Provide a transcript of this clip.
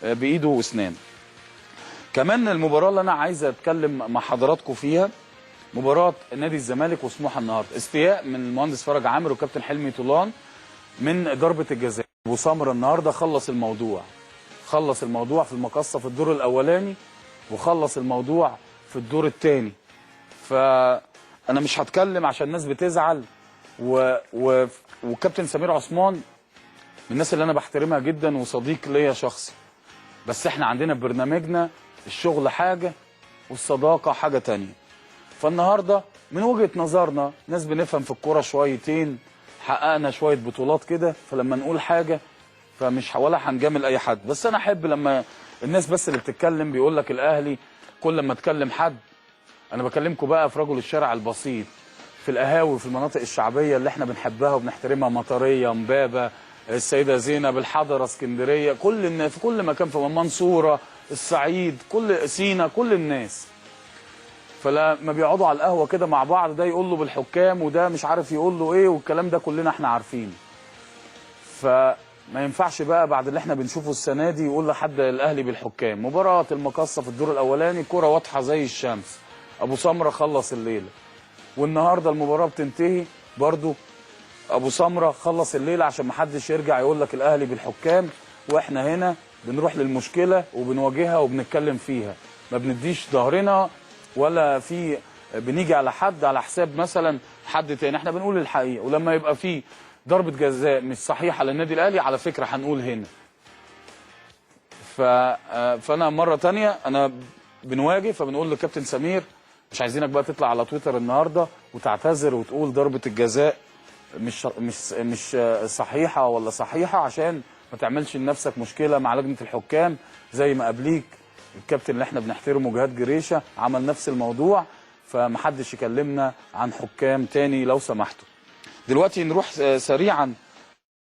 بايده واسنانه. كمان المباراة اللي انا عايز اتكلم مع حضراتكم فيها مباراة نادي الزمالك وسموحه النهارده. استياء من المهندس فرج عامر وكابتن حلمي طولان من ضربه الجزاء. ابو سمرة النهارده خلص الموضوع، خلص الموضوع في المقصه في الدور الاولاني، وخلص الموضوع في الدور الثاني. فانا مش هتكلم عشان الناس بتزعل، وكابتن سمير عثمان من الناس اللي انا بحترمها جدا وصديق ليا شخصي، بس احنا عندنا برنامجنا الشغل حاجة والصداقة حاجة تانية. فالنهارده من وجهه نظرنا ناس بنفهم في الكورة شويتين، حققنا شوية بطولات كده، فلما نقول حاجة فمش ولا هنجامل اي حد. بس انا احب لما الناس بس اللي بتتكلم بيقول لك الاهلي، كل لما اتكلم حد، انا بكلمكم بقى في رجل الشارع البسيط، في القهاوي، في المناطق الشعبية اللي احنا بنحبها وبنحترمها، مطريه، امبابه، السيدة زينب، الحضرة، اسكندرية، كل الناس في كل مكان، في المنصورة، الصعيد، كل سينا، كل الناس. فلما بيقعدوا على القهوة كده مع بعض، ده يقول له بالحكام وده مش عارف يقول له ايه، والكلام ده كلنا احنا عارفينه. فما ينفعش بقى بعد اللي احنا بنشوفه السنة دي يقول لحد الاهلي بالحكام. مباراة المقصه في الدور الاولاني كره واضحة زي الشمس، ابو سمرة خلص الليلة. والنهارده المباراة بتنتهي برضو ابو سمرة خلص الليلة، عشان ما حدش يرجع يقول لك الاهلي بالحكام. واحنا هنا بنروح للمشكلة وبنواجهها وبنتكلم فيها، ما بنديش ظهرنا ولا في بنيجي على حد على حساب مثلا حد تاني، احنا بنقول الحقيقة. ولما يبقى في ضربه جزاء مش صحيحه للنادي الاهلي على فكرة هنقول هنا. فانا مرة تانية انا بنواجه، فبنقول للكابتن سمير مش عايزينك بقى تطلع على تويتر النهارده وتعتذر وتقول ضربه الجزاء مش مش مش صحيحه ولا صحيحه، عشان ما تعملش لنفسك مشكلة مع لجنة الحكام زي ما قبليك الكابتن اللي احنا بنحترمه جهاد جريشه عمل نفس الموضوع. فمحدش يكلمنا عن حكام تاني لو سمحتوا. دلوقتي نروح سريعا